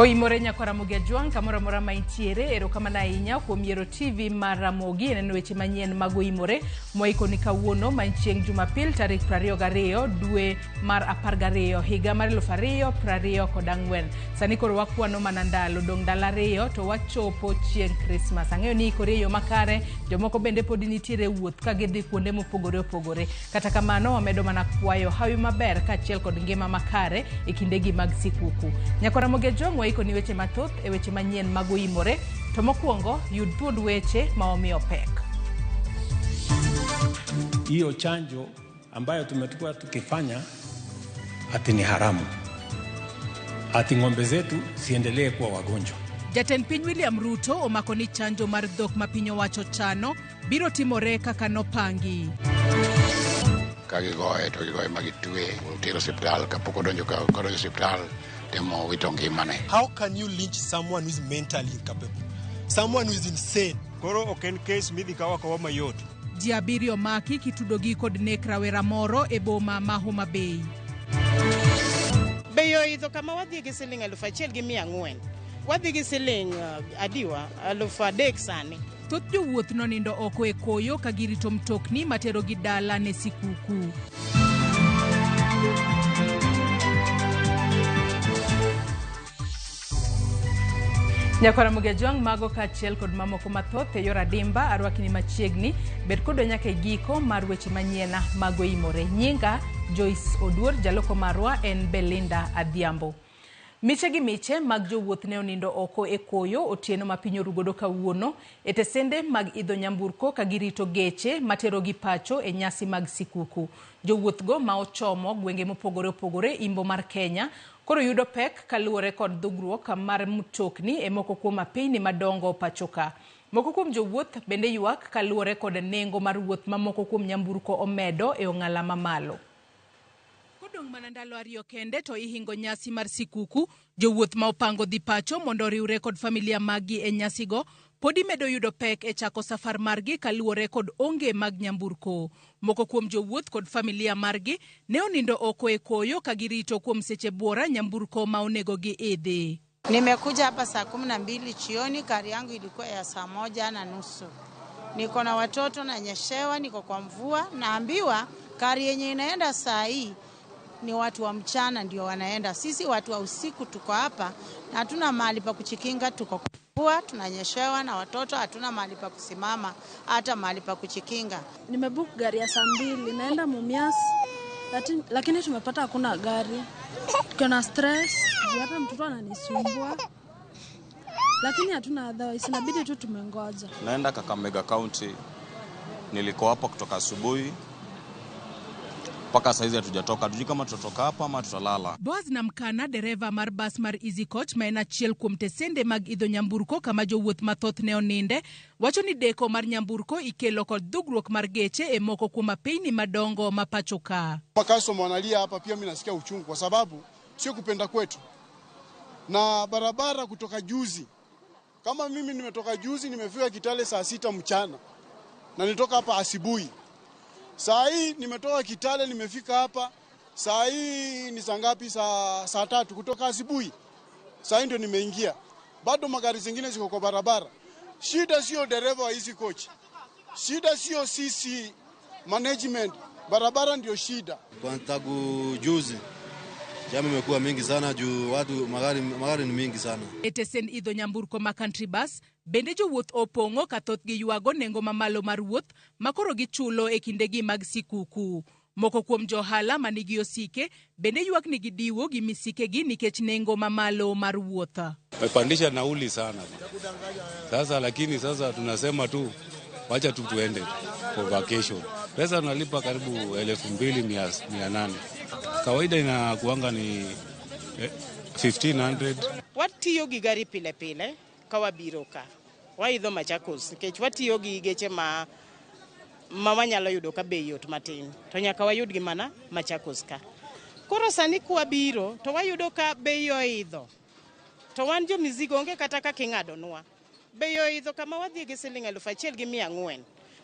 Oimore nyakwa Ramogi Ajwang' kamoro amora ma intiere, erokamano ahinya kuom yiero TV mar Ramogi e neno weche manyien mag Oimore mwaikoni kawuono ma en chieng' Jumapil tarik 22 dwe mar 12 higa mar 2024. Sani koro wakwano mana ndalo, dong' ndalo ariyo to wachopo chieng' Krismas. Ang'eyo ni ikori e yo makare, jomoko bende podi nitiere e wuoth ka gidhi kuonde mopogore opogore. Kata kamano wamedo mana kwayo hawi maber kaachiel kod ngima makare e kindegi mag sikuku. Nyakwa Ramogi Ajwang' waikoni weche mathoth e weche manyien mag Oimore, to mokwongo yud thuond weche ma wamiyo pek. Hiyo chanjo ambayo tumekuwa tukifanya ati ni haramu, ati ng'ombe zetu siendelee kuwa wagonjwa. Jatend piny William Ruto omako ni chanjo mar dhok ma piny owacho chano biro timore kaka nopangi. Ka gigoye to gigoye ma gitwe oter osiptal kapok odonjo ka odonjo osiptal temo wito ngimane. How can you lynch someone who is mentally incapable? Someone who is insane? Koro ok en case midhi kaw akawa mayot. Ji abiriyo omaki kitudogi kod nek rawera moro e boma ma Homa Bay. Bei oidho kama wadhi gi siling 1400. Wadhi gi siling adiwa 3000 sani. Thoth jowuoth nonindo oko e koyo ka girito mtokni materogi dala ne sikuku. Nyakwar Ramogi Ajwang' mago kaachiel kod mamoko mathoth e yor adimba arwakini machiegni. Bed kodwa nyaka e giko mar weche manyiena mag Oimore. Nyinga Joyce Oduor, jaloko marwa en Belinda Adhiambo. Miche gi miche mag jowuoth ne onindo oko e koyo otieno ma piny orugodo kawuono e tesende mag idho nyamburko ka girito geche materogi pacho e nyasi mag sikuku. Jowuothgo ma ochomo gwenge mopogore opogore imbo mar Kenya koro yudo pek kaluwore kod dhugruok mar mtokni e moko kuom apeyni madongo pachoka. Moko kuom jowuoth bende ywak kaluwore kod nengo mar wuoth ma moko kuom nyamburko omedo e ong'ala mamalo. Kodong' mana ndalo ariyo kende to ihingo nyasi mar sikuku, jowuoth ma opango dhi pacho mondo oriwre kod familia maggi e nyasigo podi medo yudo pek e chako safar margi kaluwore kod onge mag nyamburko. Moko kuom jowuoth kod familia margi ne onindo oko e koyo ka girito kuom seche buora nyamburko ma onego giidhi. Nimekuja hapa saa 12 jioni, gari yangu ilikuwa ya saa 1:30. Niko na watoto nanyeshewa, niko kwa mvua, naambiwa gari yenye inaenda saa hii ni watu wa mchana ndio wanaenda. Sisi watu wa usiku tuko hapa na hatuna mahali pa kuchikinga, tuko kwa mvua, tunanyeshewa na watoto, hatuna mahali pa kusimama, hata mahali pa kuchikinga. Nimebook gari ya saa 2 naenda Mumias, lakini tumepata hakuna gari. Tuko na stress, juu hata mtoto ananisumbua. Lakini hatuna otherwise, inabidi tu tumengoja. Naenda Kakamega County, niliko hapa kutoka asubuhi mpaka saizi hatujatoka, hatujui kama tutatoka hapa ama tutalala. Boaz Namkana, dereva mar bas mar Easy Coach ma en achiel kuom tesende mag idho nyamburko kama jowuoth mathoth ne oninde, wacho ni deko mar nyamburko ikelo kod dhugruok mar geche e moko kuom apeyni madongo ma pacho ka. Makastoma wanalia hapa, pia mimi nasikia uchungu kwa sababu sio kupenda kwetu. Na barabara kutoka juzi, kama mimi nimetoka juzi nimefika Kitale saa 6 mchana na nitoka hapa asubuhi. Saa hii nimetoka Kitale nimefika hapa saa hii ni saa ngapi? Saa 3 kutoka asubuhi. Saa hii ndio nimeingia. Bado magari zingine ziko kwa barabara. Shida sio dereva wa hizi coach. Shida sio sisi management. Barabara ndio shida. Kwa tangu juzi jamu imekuwa mingi sana juu watu magari ni mingi sana. E tesend idho nyamburko ma Country Bus bende jowuoth opong'o ka thothgi ywago nengo mamalo mar wuoth ma koro gichulo e kindegi mag sikuku. Moko kuom johala manigi osike bende ywak ni gidiwo gi misikegi nikech nengo mamalo mar wuoth. Wamepandisha nauli sana sasa, lakini sasa tunasema tu wacha tu tuende for vacation. Pesa tunalipa karibu 2800. Kawaida inakuanga ni 1500. Watiyo gi gari pile pile ka wabiro ka. Waidho Machakos nikech watiyo gi geche ma wanyalo yudo ka bei yot matin, to nyaka wayud gi mana Machakos ka. Koro sani kwabiro to wayudo ka bei oidho, to wan jo mizigo onge kata kaka ing'adonwa. Bei oidho kama wadhi gi siling 1400.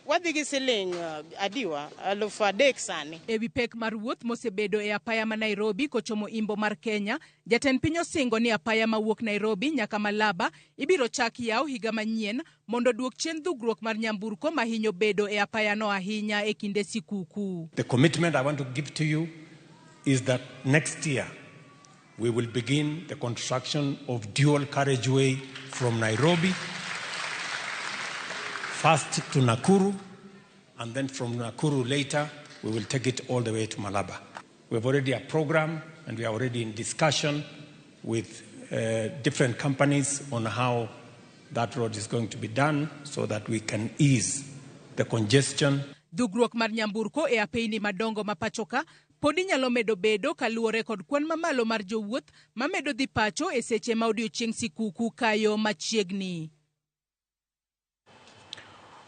Wadhi gi siling adiwa 3,000 sani. Ewi pek mar wuoth mosebedo e apaya ma Nairobi kochomo imbo mar Kenya, jatend piny osingo ni apaya mawuok Nairobi nyaka Malaba ibiro chak yaw higa manyien mondo duok chien dhugruok mar nyamburko mahinyo bedo e apayano ahinya e kinde sikuku. The commitment I want to give to you is that next year we will begin the construction of dual carriageway from Nairobi first to Nakuru, and then from Nakuru later we will take it all the way to Malaba. We have already a program and we are already in discussion with different companies on how that road is going to be done so that we can ease the congestion. Dhugruok mar nyamburko e apeyni madongo ma pachoka pod inyalo medo bedo kaluwore kod kwan mamalo mar jowuoth mamedo dhi pacho e seche ma odiochieng' sikuku kayo machiegni.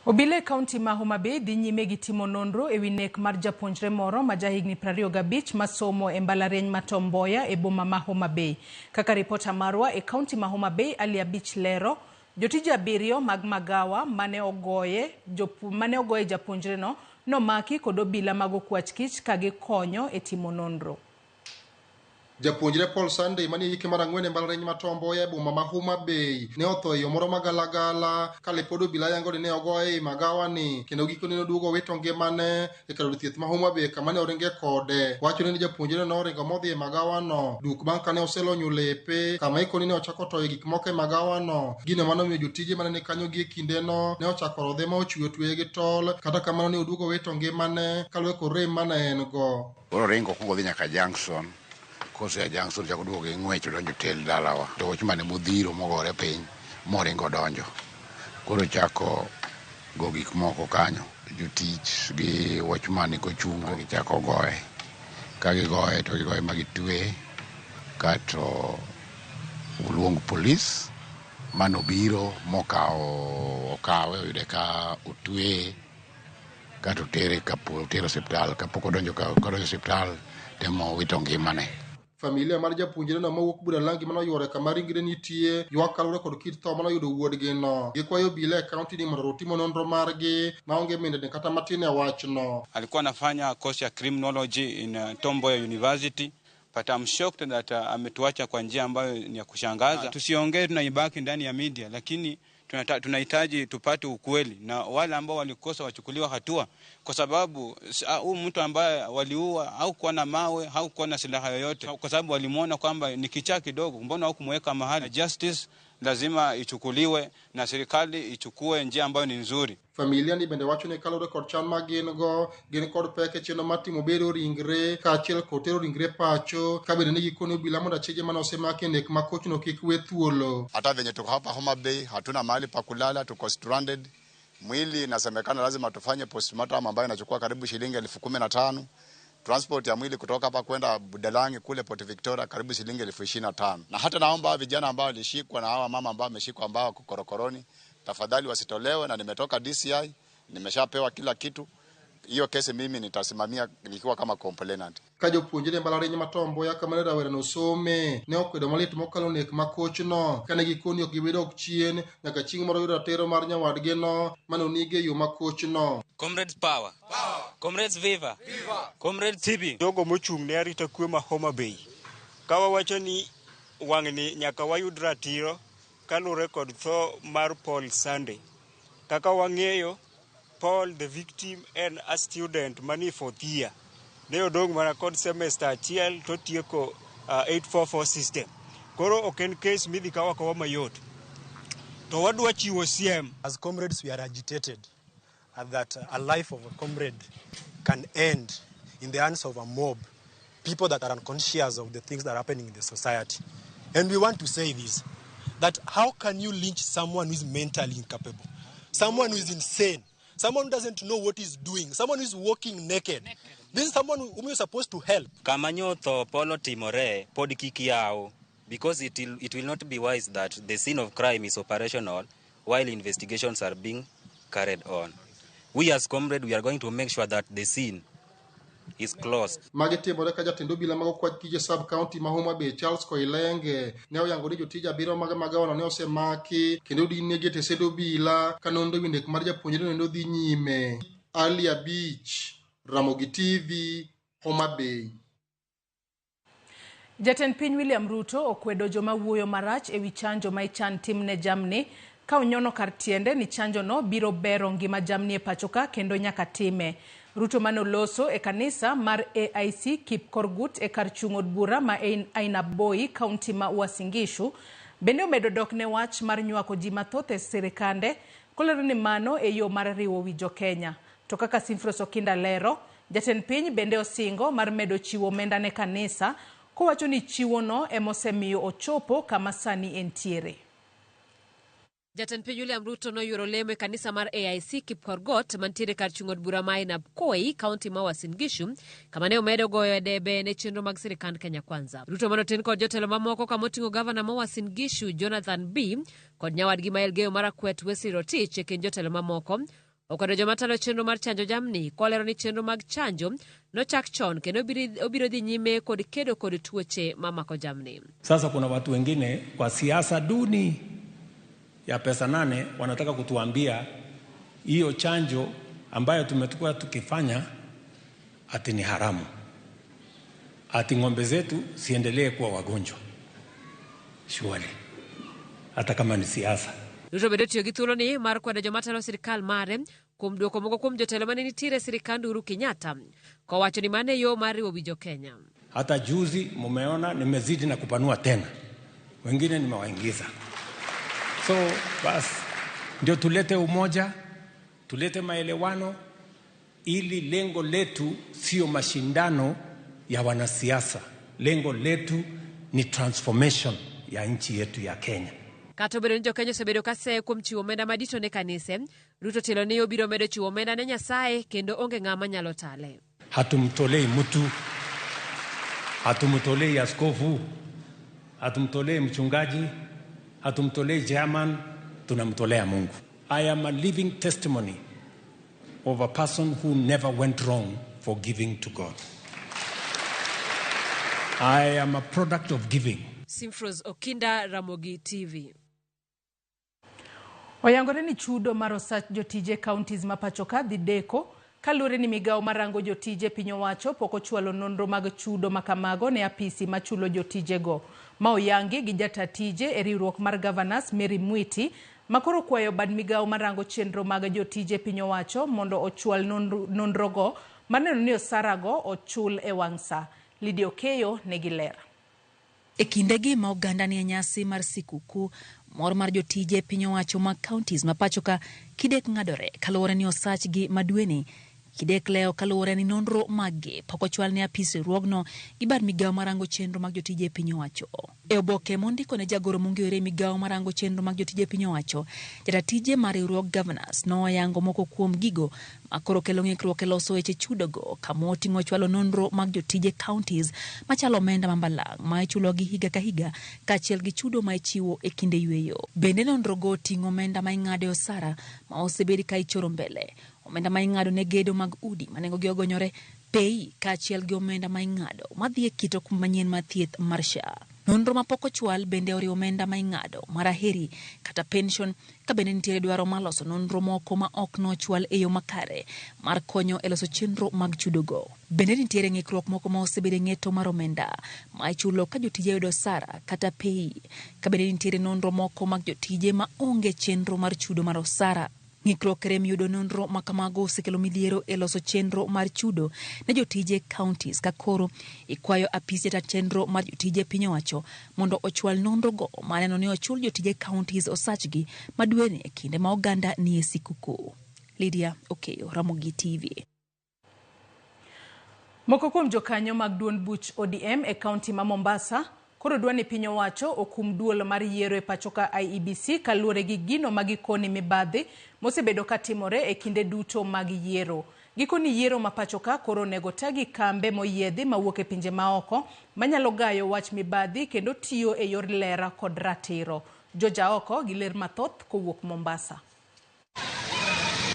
Obila e kaunti ma Homa Bay dhi nyime gi timo nonro ewi nek mar japuonjre moro ma jahigni 25 masomo e mbalariany ma Tom Mboya e boma ma Homa Bay. Kaka ripota marwa e kaunti ma Homa Bay Ali Abich lero, jotije 7 mag magawa mane ogoye japuonjreno nomaki kod obila mag okwach kich ka gikonyo e timo nonro. Japuonjre Paul Sunday manie hike mar 4 e mbalariany ma Tom Mboya e boma ma Homa Bay ne otho e yo moro magalagala kalipod obila yango ni ne ogoye ei magawani kendo gikone noduogo wito ngimane e kar od thieth ma Homa Bay kama ne oringe kode. Wachore ni japuonjre noringo modhi e magawano duk bang' kane oselonyo lepe kama ikoni ne ochako toyo gik moko e magawano. Gino manomiyo jotije mane ni kanyo gie kindeno ne ochako rodhe ma ochiwo tweye gi tol, kata kamano ne oduogo wito ngimane kaluwore kod rem mane en go. Koro oringo okuongo odhi nyaka Junction. Kose Junction chako duogo gi ng'wech odonjo tel dalawa. To watchman modhiro mogore piny moringo donjo. Koro chako go gik moko kanyo. Jotich gi watchman kochungo gichako goye. Ka gigoye to gigoye ma gitweye. Kato oluong polis manobiro mokawo okawe oyude ka otweye. Kato tere kapo tere osiptal kapok odonjo ka odonjo osiptal temo wito ngimane. Familia mar japuonjreno mawuok Budalangi manoyuore kama ringre nitie ywak kaluwore kod kit tho manoyudo wuodgino. Gikwayo obila e kaunti ni mondo otimo nonro margi maonge mindni kata matin e wachno. Alikuwa anafanya course ya criminology in Tom Mboya University, but I'm shocked that ametuacha kwa njia ambayo ni ya kushangaza. Tusiongee tunaibaki ndani ya media, lakini tunahitaji tupate ukweli na wale ambao walikosa wachukuliwa hatua, kwa sababu huyu mtu ambaye waliua hakuwa na mawe, hakuwa na silaha yoyote, kwa sababu walimuona kwamba ni kichaa kidogo, mbona hawakumweka mahali? Justice lazima ichukuliwe na serikali ichukue njia ambayo ni nzuri. Familia ni bende wacho ni kaluwore kod chan ma gin go, gin kod pek e chenro mar timo bero ringre kaachiel kod tero ringre pacho, ka bende ne gikono obila mondo achije mane osemaki e nek ma kochno kik we thuolo. Hata venye tuko hapa Homa Bay hatuna mahali pa kulala, tuko stranded. Mwili inasemekana lazima tufanye postmortem ambayo inachukua karibu shilingi 15,000. Transport ya mwili kutoka hapa kwenda Budalangi kule Port Victoria karibu shilingi 25,000. Na hata naomba vijana ambao walishikwa na hawa mama ambao wameshikwa ambao wako korokoroni, tafadhali wasitolewe. Na nimetoka DCI, nimeshapewa kila kitu. Hiyo kesi mimi nitasimamia nikiwa kama complainant. Ka jopuonjre mbalariany ma Tom Mboya kama ne rawerano some ne okwedo malit mokalo nek ma kochno kane gikoni ok gibedo chien nyaka chieng' moro yudo ratiro mar nyawadgino mane onige e yo ma kochno. Comrades power. Power. Comrades viva. Viva. Comrades TB. Jogo mochung' ne arita kwe ma Homa Bay ka wawacho ni wang'ni nyaka wayud ratiro kaluwore kod tho mar Paul Sunday. Kaka wang'eyo, Paul the victim en a student mani fourth year. Ne odong' mana kod semester achiel to tieko 844 system. Koro ok en case midhi kawa kawa mayot. To wadwa chiwo siem. As comrades we are agitated that a life of a comrade can end in the hands of a mob, people that are unconscious of the things that are happening in the society. And we want to say this, that how can you lynch someone who is mentally incapable, someone who is insane, someone who doesn't know what he's doing, someone who is walking naked. This is someone whom you're supposed to help. Kama nyotho polo timore pod kik yaw, because it will not be wise that the scene of crime is operational while investigations are being carried on. We as comrades, we are going to make sure that the scene is closed. Magi timore ka jatend obila mag okwach kich e sub county ma Homa Bay Charles Koilenge ne oyango ni jotije abiriyo mag magawano ne osemaki kendo odin-negi e tesend obila ka nonro ewi nek mar japuonjre no dhi nyime. Ali Abich, Ramogi TV, Homa Bay. Jatend piny William Ruto okwedo joma wuoyo marach ewi chanjo ma ichan tim ne jamni ka onyono kar tiende ni chanjono biro bero ngima jamni e pachoka kendo nyaka time. Ruto mane oloso e kanisa mar AIC Kipkorgut e kar chung' od bura ma Ainabkoi, kaunti ma Uasin Gishu, bende omedo dok ne wach mar nywako ji mathoth e sirikande kolero ni mano e yo mar riwo wi jokenya. To kaka Simfros Okinda lero, jatend piny bende osingo mar medo chiwo omenda ne kanisa kowacho ni chiwono emosemiyo ochopo kama sani entiere. Jatend piny William Ruto noyuoro lemo e kanisa mar AIC Kipkorgot mantiere kar chung' od bura ma Ainabkoi, kaunti ma Uasin Gishu, kama ne omedo goyo e debe ne chenro mag sirikand Kenya Kwanza. Ruto manoten kod jotelo mamoko kama oting'o gavana ma Uasin Gishu Jonathan Bii kod nyawadgi ma Elgeyo Marakwet Wesley Rotich e kind jotelo mamoko okwedo joma talo chenro mar chanjo jamni kolero ni chenro mag chanjo nochak chon kendo obiro dhi nyime kod kedo kod tuoche mamako jamni. Sasa kuna watu wengine kwa siasa duni ya pesa nane wanataka kutuambia hiyo chanjo ambayo tumekuwa tukifanya ati ni haramu, ati ng'ombe zetu siendelee kuwa wagonjwa. Surely, hata kama ni siasa. Ruto bende otiyo gi thuoloni mar kwedo joma talo sirikal mare kuom duoko moko kuom jotelo mane nitiere e sirikand Uhuru Kenyatta kowacho ni mano e yo mar riwo wi jokenya. Hata juzi mumeona nimezidi na kupanua tena, wengine nimewaingiza. So basi ndio tulete umoja, tulete maelewano, ili lengo letu sio mashindano ya wanasiasa. Lengo letu ni transformation ya nchi yetu ya Kenya. Kata obedo ni jokenya osebedo ka seye kuom chiwo omenda madito ne kanise, Ruto tielo ni obiro medo chiwo omenda ne Nyasaye kendo onge ng'ama nyalo tale. Hatumtolei mtu, hatumtolei askofu, hatumtolei mchungaji, hatumtolei chairman, tunamtolea Mungu. I am a living testimony of a person who never went wrong for giving to God. I am a product of giving. Simfros Okinda, Ramogi TV. Oyangore ni chudo mar osach jotije counties ma pachoka dhi deko kaluwore ni migawo marango jotije piny owacho pok ochwalo nonro mag chudo makamago ne apisi machulo jotijego. Ma oyangi gi jata tije e riwruok mar Governors Mary Mwiti makoro kwayo bad migawo marango chenro mag jotije piny owacho mondo ochwal nonrogo maneno ni osarago ochul e wang' sa. Lydia Okeyo nigi ler. E kindegi ma oganda nie nyasi mar sikuku, mor mar jotije piny owacho mag counties ma pachoka kidek ng'adore kaluwore ni osachgi ma dweni kidek leo kaluwore ni nonro maggi pok ochwal ne apis riwruogno gi bad migawo marango chenro mag jotije e piny owacho. E oboke mondiko ne jagoro mong'ere e migawo marango chenro mag jotije e piny owacho, jata tije mar riwruog Governors noyango moko kuom gigo makoro kelo ng'ikruok e loso weche chudogo kama oting'o chwalo nonro mag jotije counties machalo omenda ma mbalang' ma ichulogi higa ka higa kaachiel gi chudo ma ichiwo e kinde yweyo. Bende nonrogo oting'o omenda ma ing'ado e osara ma osebed ka ichoro mbele, omenda ma ing'ado ne gedo mag udi ma nengogi ogonyore, pei kaachiel gi omenda ma ing'ado madhi e kit okumba manyien mar thieth mar SHA. Nonro mapok ochwal bende oriwo omenda ma ing'ado mar aheri kata pension ka bende nitiere dwaro mar loso nonro moko ma ok nochwal e yo makare mar konyo e loso chenro mag chudogo. Bende nitiere ng'ikruok moko ma osebedo e ng'eto mar omenda ma ichulo ka jotije yudo osara kata pei ka bende nitiere nonro moko mag jotije ma onge chenro mar chudo mar osara. Ng'ikruok rem yudo nonro ma kamago osekelo midhiero e loso chenro mar chudo ne jotije counties ka koro ikwayo apis jata chenro mar jotije piny owacho mondo ochwal nonro go maneno ni ochul jotije counties osachgi ma dweni e kinde ma oganda nie sikuku. Lydia Okeyo, Ramogi TV. Moko kuom jokanyo mag duond buch ODM e kaunti ma Mombasa koro dwa ni piny owacho okum duol mar yiero e pachoka IEBC kaluwore gi gino ma gikoni mibadhi mosebedo katimore e kinde duto mag yiero. Gikoni yiero ma pachoka koro onego ta gi kambe moyiedhi mawuok e pinje maoko manyalo gayo wach mibadhi kendo tiyo e yor lera kod ratiro. Joja oko gi ler mathoth kowuok Mombasa.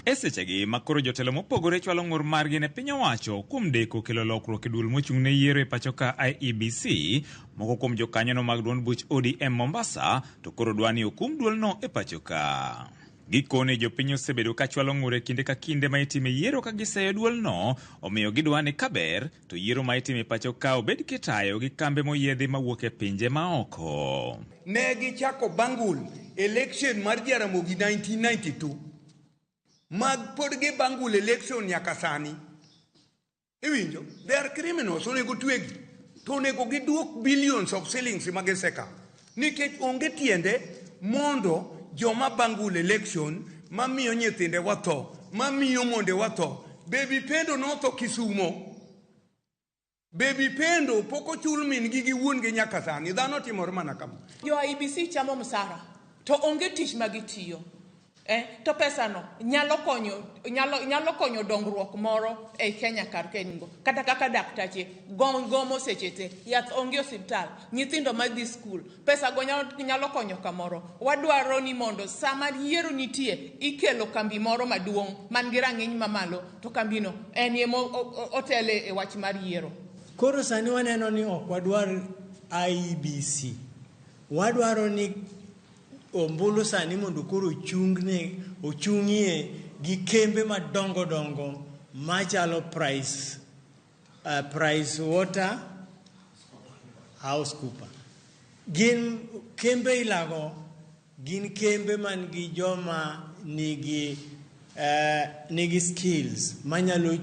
E sechegi ma koro jotelo mopogore chwalo ng'ur margi ne piny owacho kuom deko kelo lokruok e duol mochung' ne yiero e pacho ka IEBC, moko kuom jokanyono mag duond buch ODM Mombasa to koro dwa ni okum duolno e pacho ka. Gikone jopiny osebedo ka chwalo ng'ur e kinde ka kinde ma itime yiero ka giseyo duolno, omiyo gidwa ni kaber to yiero ma itime e pacho ka obed kitayo gi kambe moyiedhi mawuok e pinje maoko. Ne gichako bangul election mar Jaramogi 1992 mag pod gi bangul election nyaka sani. Iwinjo? They are criminals, onego twegi. To onego giduok billions of shillings ma gisekawo. Nikech onge tiende mondo joma bangul election mamiyo nyithinde watho, mamiyo monde watho. Baby Pendo notho Kisumo. Baby Pendo pok ochul min gi gi wuon gi nyaka sani. Dhano timore mana kama. Jo IEBC chamo msara to onge tich ma gitiyo. To pesano nyalo konyo nyalo konyo dongruok moro ei Kenya kar kaeningo. Kata kaka daktache gomo seche te, yath onge osiptal, nyithindo madhi skul, pesa go nyalo konyo kamoro. Wadwaro ni mondo sama yiero nitie ikelo kambi moro maduong' man gi rang'iny mamalo to kambino en ema otele e wach mar yiero. Koro sani waneno ni ok wadwar IEBC. Wadwaro ni ombulu sani mondo koro ochung'ie gi kembe madongo dongo machalo Price Water House Cooper. Gin kembe ilago, gin kembe man gi joma nigi skills manyalo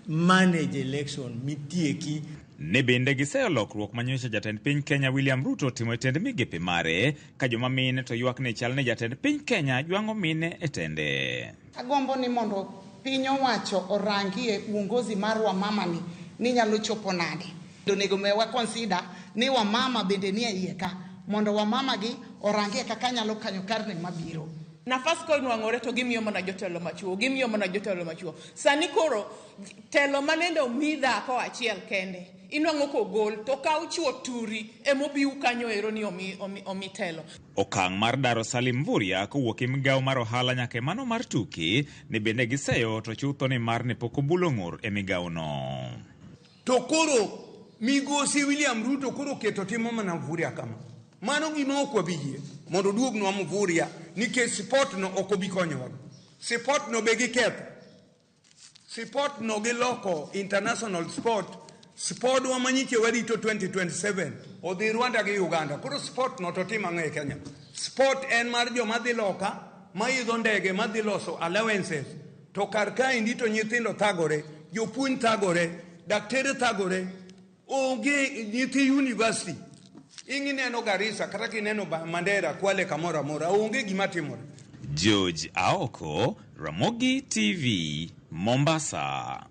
manage election mitieki. Ne bende giseyo lokruok manyocha jatend piny Kenya William Ruto otimo e tend migepe mare ka joma mine to ywak ni chal ni jatend piny Kenya jwang'o mine e tende. Agombo ni mondo piny owacho orangie uongozi mar wamama ni nyalo chopo nade. Onego wa consider ni wamama bende nie iye ka mondo wamama gi orangie kaka nyalo kanyo karne mabiro. Nafas konwang'ore to gimiyo mana jotelo machuo, gimiyo mana jotelo machuo. Sani koro telo manende omi dhako achiel kende. Inwang'o kogol to kaw chuo turi emobiu kanyo ero ni omi telo. Okang' mar daro Salim Mvurya kowuok e migawo mar ohala nyaka e mano mar tuke ne bende giseyo to chutho ni mar ne pok obulo ng'ur e migawono. To koro migosi William Ruto koro keto timo mana Mvurya kama. Mano gima ok wabi yie mondo oduognwa Mvurya nikech sport no ok obi konyowa. Sport no be giketho. Sport no giloko international sport. Sport wa manyiche warito 2027 odhi Rwanda gi Uganda. Koro sport no to timo ang'o e Kenya? Sport en mar joma dhi loka, maidho ndege, madhi loso allowances. To kar kaendi to nyithindo thagore, jopuonj thagore, daktere thagore, onge nyithi university. Ingineno Garissa kata kineno Mandera, Kwale kamoro amora, onge gima timore. George Aoko, Ramogi TV, Mombasa.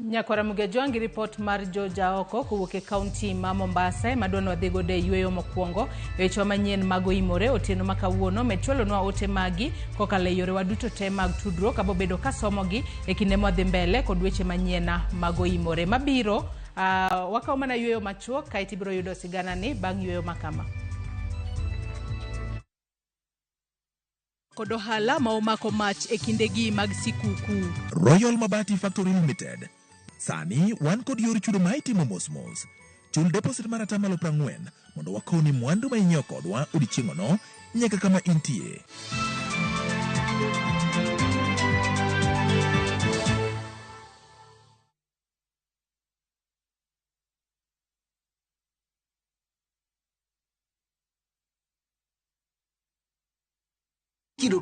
Nyakwara Mugejwang' gi ripot mar George Aoko kowuok e kaunti ma Mombasa ema dwa wadhi godo e yweyo mokwongo. Weche manyien mag oimore otieno ma kawuono med chwalonwa ote magi kokalo e yorewa duto te mag tudruok. Abobedo kasomogi e kinde mwadhi mbele kod weche manyien mag oimore mabiro. Wakawo mana yweyo machuok kaeto ibiro yudo siganani bang' yweyo makama. Kod ohala ma omako mach e kindegi mag sikuku. Royal Mabati Factory Limited. Sani wan kod yor chudo ma itimo mos mos. Chul deposit mar 40% mondo wakowni mwandu ma inyiewo kodwa odiechieng'ono nyaka kama intie.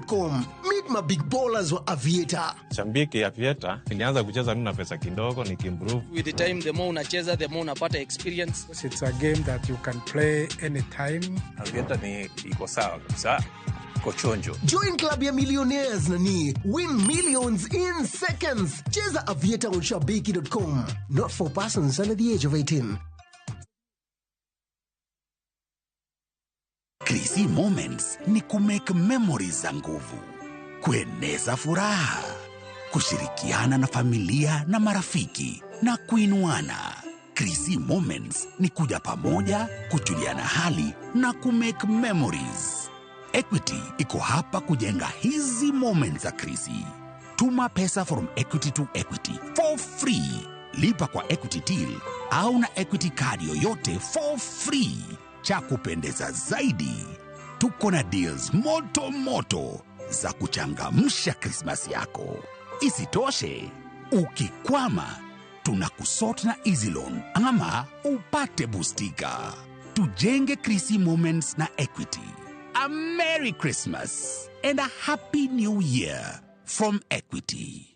.com. Meet my big ballers wa Aviator. Shambiki Aviator nilianza kucheza mimi na pesa kidogo nikiimprove. With the time, the more unacheza, the more unapata experience. It's a game that you can play anytime. Aviator ni iko sawa kabisa. Kochonjo. Join club ya millionaires nani. Win millions in seconds. Cheza Aviator on shabiki.com. Not for persons under the age of 18. Krisi Moments ni kumake memories za nguvu, kueneza furaha, kushirikiana na familia na marafiki na kuinuana. Krisi Moments ni kuja pamoja, kujuliana hali na kumake memories. Equity iko hapa kujenga hizi moments za krisi. Tuma pesa from Equity to Equity for free. Lipa kwa Equity Till au na Equity card yoyote for free. Cha kupendeza zaidi, tuko na deals moto moto za kuchangamsha Krismasi yako. Isitoshe, ukikwama tunakusort na Easy Loan ama upate bustika. Tujenge Krisi moments na Equity. A Merry Christmas and a Happy New Year from Equity.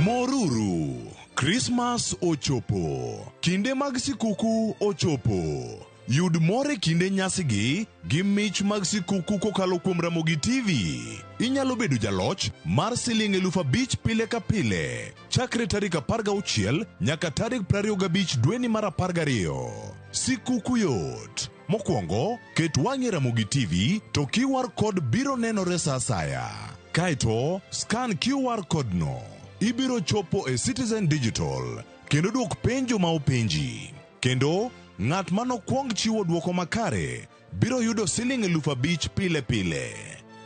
Moruru, Krismas ochopo. Kinde mag sikuku ochopo. Yud mor e kinde nyasigi gi mich mag sikuku kokalo kuom Ramogi TV. Inyalo bedo jaloch mar siling 5,000 pile ka pile chakre tarik 16 nyaka tarik 25 dweni mar 12. Sikuku yot. Mokwongo, ket wang'i e Ramogi TV to QR code biro nenore sa asaya. Kaeto, scan QR code no. Ibiro chopo e Citizen Digital kendo dwok penjo ma openji. Kendo, ng'at manokwong chiwo dwoko makare biro yudo siling 5,000 pile pile.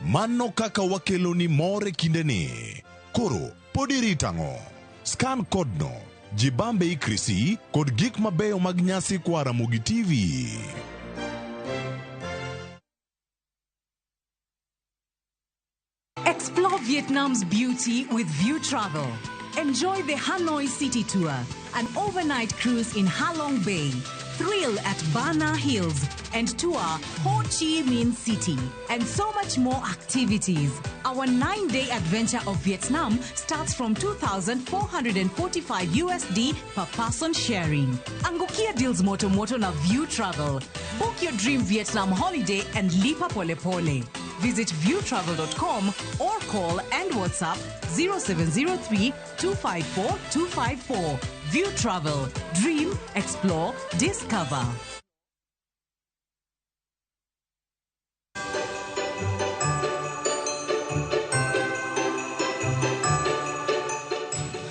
Mano kaka wakeloni mor e kindeni. Koro, pod irito ang'o? Scan code no, jibambe ikrisi kod gik mabeyo mag nyasi koa Ramogi TV. Explore Vietnam's beauty with View Travel. Enjoy the Hanoi City Tour, an overnight cruise in Halong Bay, thrill at Bana Hills, and tour Ho Chi Minh City, and so much more activities. Our 9-day adventure of Vietnam starts from 2,445 USD per person sharing. Angukia deals moto moto na View Travel. Book your dream Vietnam holiday and lipa pole pole. Visit viewtravel.com or call and WhatsApp 0703 254 254. View Travel. Dream, explore, discover.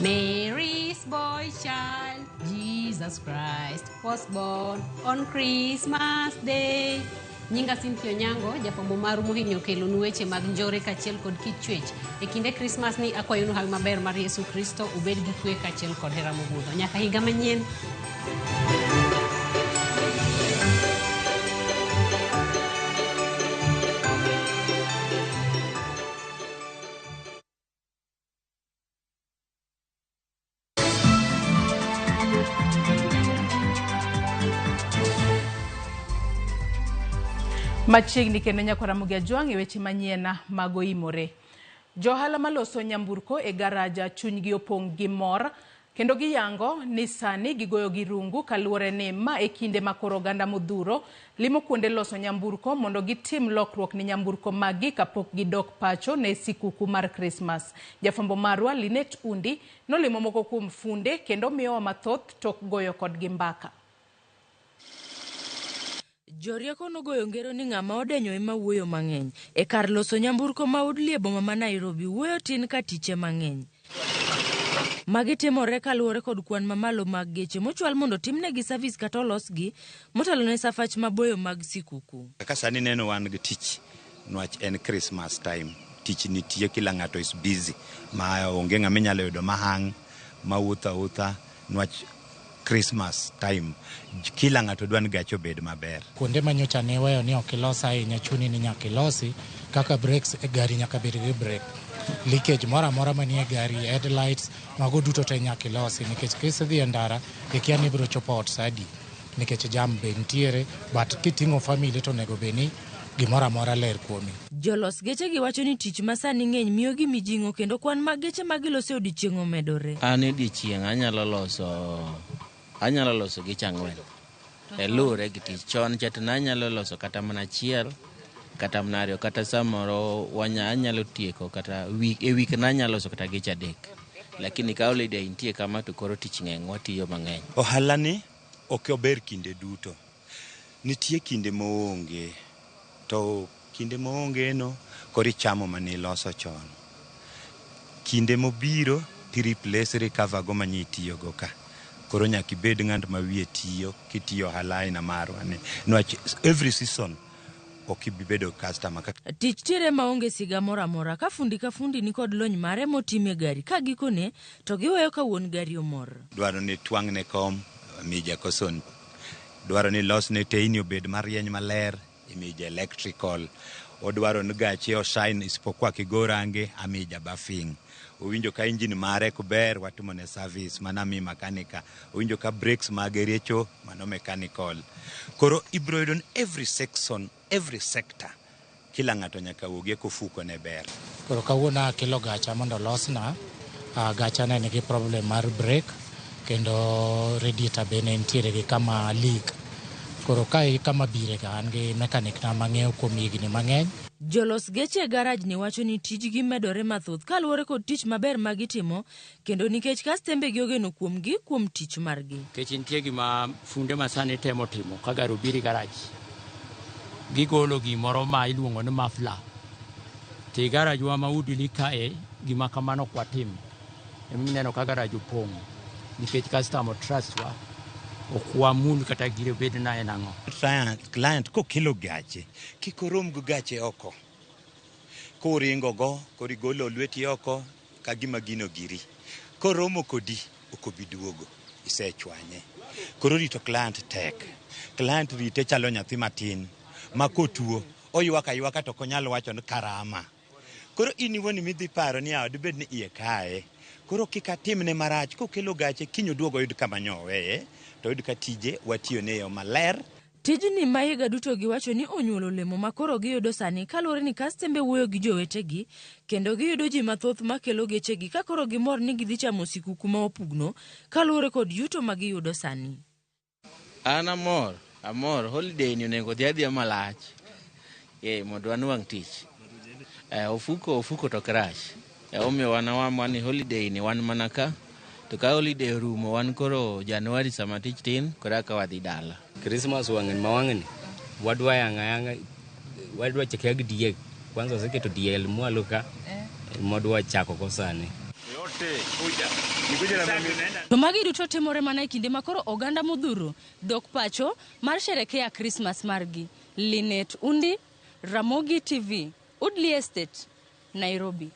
Mary's boy child, Jesus Christ, was born on Christmas Day. Nyinga Cynthia Onyango, jafwambo maru mohinyo kelonu weche mag njore kaachiel kod kit chwech. E kinde Krismas ni akwayonu hawi maber mar Yesu Kristo, ubed gi kwe kaachiel kod hera mogundho. Nyaka higa manyien. Machiegni kendo nyaka Ramogi Ajwang' e weche manyien mag oimore. Johala maloso nyamburko e garaja chunygi opong' gi mor kendo giyango ni sani gigoyo gi rungu kaluwore ni ma e kinde ma koro oganda modhuro limo kuonde loso nyamburko mondo gitim lokruok ne nyamburko maggi kapok gidok pacho ne sikuku mar Krismas. Jafwambo marwa Linet Undi nolimo moko kuom funde kendo miyowa mathoth tok goyo kodgi mbaka. Jorieko nogoyo ngero ni ng'ama odenyo ema wuoyo mang'eny. E kar loso nyamburko ma Woodley e boma ma Nairobi, wuoyo tin ka tiche mang'eny. Magi timore kaluwore kod kwan mamalo mag geche mochwal mondo timnegi servis kata olosgi motelo ne safach maboyo mag sikuku. Kaka sani neno wan gi tich, nwach en Christmas time. Tich nitie, kila ng'ato is busy. Ma onge ng'ama inyalo yudo mahang', mawuotho awuotha, nwach Christmas time. Kila ng'ato dwa ni gache obed maber. Kuonde ma nyocha ne iweyo ni ok ilos ahinya chuni ni nyaka ilosi, kaka brakes e gari nyaka bed gi brake. Leakage moro amora manie gari, headlights, mago duto te nyaka ilosi nikech kisedhi e ndara ikia ni ibiro chopo ot sa adi nikech jam be nitiere, but kiting'o family to onego bed ni gimoro amora ler kuomi. Jolos gechegi wacho ni tich ma sani ng'eny miyogi mijing'o kendo kwan mag geche ma giloso e odiechieng' omedore. An e odiechieng' anyalo loso geche 4. E luwore gi tich. Chon cha to nanyalo loso kata mana achiel, kata mana 2, kata samoro anyalo tieko kata wik, e wik nanyalo loso kata geche 3. Lakini ka holiday nitie kama to koro tich ng'eny, watiyo mang'eny. Ohala ni ok ober kinde duto. Nitie kinde moonge. To kinde moonge no, koro ichamo mane iloso chon. Kinde mobiro, ti replace recover go mane itiyogo ka. Koro nyaka ibed ng'at ma wiye tiyo kitiyo ohala aina marwa ni. Niwach every season ok ibi bedo customer kaka Tich tiere maonge siga moro amora ka fundi ka fundi nikod lony mare motime gari ka gikone to giweyo ka wuon gari omor. Dwaro ni twang'ne kom, mija koson. Dwaro ni losne teyni obed marieny maler, imija electrical. Odwaro ni gache oshine isipokuwa kigo range, amija buffing. Owinjo ka engine mare ok ber, watimone service, mano ami makanika. Owinjo ka brakes mage richo, mano mechanical. Koro ibiro yudo ni every section, every sector, kila ng'ato nyaka wuogie kofuko ne ber. Koro kawuono akelo gacha mondo olosna. Gacha ne nigi problem mar brake kendo radiator be ne nitiere gi kama leak. Koro kae kama bire ga an gi mechanic na mang'eyo kuom higni mang'eny. Jolos geche e garaj ni wacho ni tijgi medore mathoth kaluwore kod tich maber ma gitimo kendo nikech kastembegi ogeno kuomgi kuom tich margi. Nikech nitie gima funde masani temo timo ka gari obiro e garaj, gigolo gimoro ma iluongo ni muffler. To e garajwa ma Woodley kae gima kamano ok watim. Emomiyo ineno ka garaj opong' nikech customer trust wa, ok wamul kata gire bed na en ang'o. Client kokelo gache, kik orom gi gache oko. Koringo go, koro igolo lweti oko ka gima gino giri. Koromo kodi, ok obi duogo, isechwanye. Koro rito client tek. Client rite chalo nyathi matin ma kotuo, oywak aywaka to ok onyal wacho ni karama. Koro in iwuon midhi paro ni yawa dibed ni iye kaye. Koro kik atimne marach, kokelo gache kiny oduog oyud kama nyoweye, to oyud ka tije watiyone e yo maler. Tijni ma higa duto giwacho ni onyuolo olemo ma koro giyudo sani kaluwore ni kastembe wuoyo gi jowetegi kendo giyudo ji mathoth makelo gechegi ka koro gimor ni gidhi chamo sikuku ma opugno kaluwore kod yuto ma giyudo sani. An amor, amor, holiday ni onego odhi adhiya malach. Mondo wanwang' tich. Ofuko to crash. Omiyo wan awamwa ni holiday ni wan mana ka. To ka holiday orumo wan koro January sama tich tin, koro eka wadhi dala. Christmas wang'ni ma wang'ni, wadwa yang'a yang'a, wadwa chako gi diek. Kwanza waseketo diel mwalo ka, mwadwa chako go sani. To magi duto timore mana e kinde ma koro oganda modhuro dok pacho mar sherekea Christmas margi. Linet Undi, Ramogi TV, Woodley Estate, Nairobi.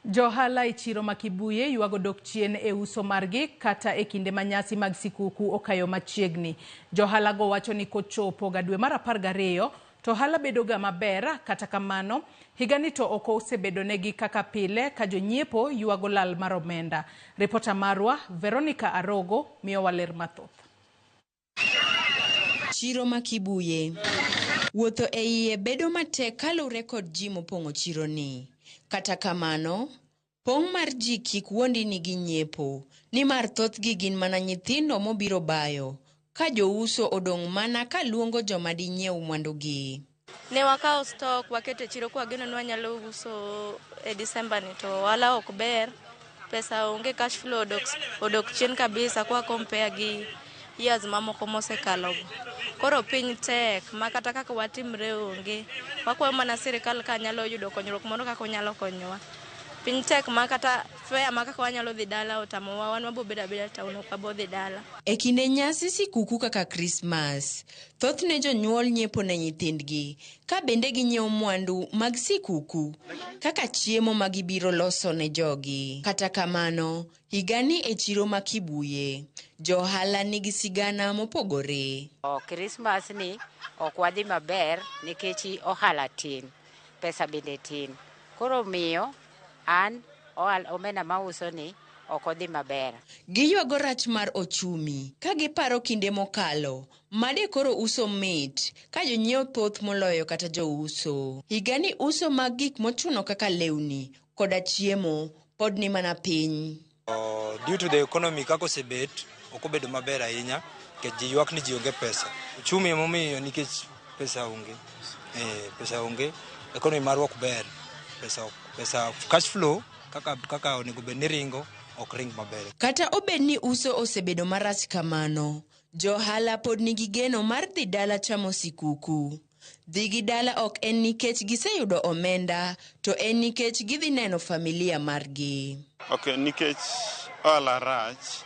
Johala e chiro ma Kibuye ywago dok chien e uso margi kata e kinde ma nyasi mag sikuku okayo machiegni. Johala go wacho ni kochopo ga dwe mar 12 to ohala bedo ga maber, kata kamano higani to ok osebedo negi kaka pile ka jonyiepo ywago lal mar omenda. Ripota marwa Veronica Arogo miyowa ler mathoth. Chiro ma Kibuye. Wuotho e iye bedo matek kaluwore kod ji mopong'o chironi. Kata kamano, pong' mar ji kik wuondi ni ginyiepo, nimar thothgi gin mana nyithindo mobiro bayo, ka jouso odong' mana ka luongo joma dinyiew mwandugi. Ne wakawo stock waketo e chiro kwageno ni wanyalo uso e December ni to ohala ok ber, pesa onge, cash flow odok chien kabisa kwa compare gi years mamoko mosekalo go. Koro piny tek ma kata kaka watimre onge. Wakwayo mana sirikal ka nyalo yudo konyruok moro kaka onyalo konyowa. Piny tek ma kata fare ma kaka wanyalo dhi dala otamowa, wan wabo bedo abeda town ok wabo dhi dala. E kinde nyasi sikuku kaka Krismas, thothne jonyuol nyiepo ne nyithindgi, ka bende ginyiewo mwandu mag sikuku kaka chiemo ma gibiro loso ne jogi. Kata kamano, higani e chiro ma Kibuye, johala nigi sigana mopogore. Krismas ni ok wadhi maber nikech ohala tin, pesa bende tin. Koro miyo an omenda mauso ni ok odhi maber. Giywago rach mar ochumi ka giparo kinde mokalo made koro uso mit ka jonyiewo thoth moloyo kata jouso. Higani uso mag gik mochuno kaka lewni koda chiemo pod ni mana piny. Due to the economy kaka osebet, ok obedo maber ahinya nikech ji ywak ni ji onge pesa. Uchumi emomiyo nikech pesa onge. Pesa onge, economy marwa ok ber. Pesa cash flow kaka onego bed ni ringo ok ring maber. Kata obed ni uso osebedo marach kamano, johala pod nigi geno mar dhi dala chamo sikuku. Dhi gi dala ok en nikech giseyudo omenda, to en nikech gidhi neno familia margi. Ok, nikech Ohala rach,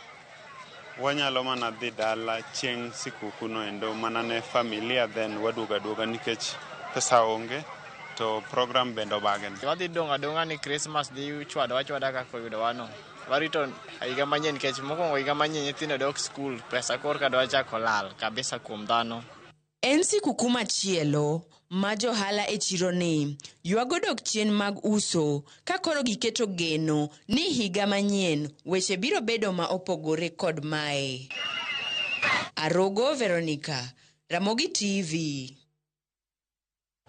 wanyalo mana dhi dala chieng' sikuku no endo mana ne familia then waduogo aduoga nikech pesa onge to program bende obagni. Wadhi dong' adong'a ni Christmas dhi chwado achwada kaka oyudowa no. Warito higa manyien nikech mokwongo higa manyien nyithindo dok skul, pesa korka dwa chako lal kabisa kuom dhano. En sikuku machielo ma johala e chironi ywago dok chien mag uso ka koro giketo geno ni higa manyien weche biro bedo ma opogore kod mae. Arogo Veronica, Ramogi TV.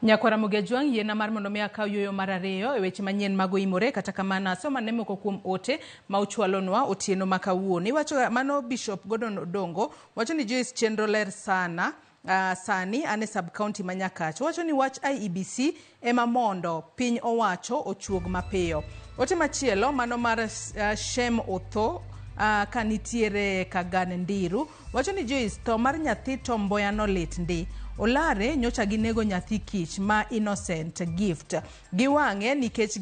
Nyakwar Ramogi Ajwang' yiena mar mondo mi akaw yueyo mar ariyo e weche manyien mag oimore kata kamano asoma ne moko kuom ote ma uchwalonwa otieno ma kawuono. Iwacho mano Bishop Gordon Odongo wacho ni Joyce chenro ler sana. Sani an e sub county ma Nyakach. Owacho ni wach IEBC ema mondo piny owacho ochuog mapiyo. Ote machielo mano mar Shem Otho ka nitiere Kagan Ndiru wacho ni Joyce tho mar nyathi Tom Mboya no lit ndi. Olare nyocha ginego nyathi kich ma Innocent Gift giwang'e nikech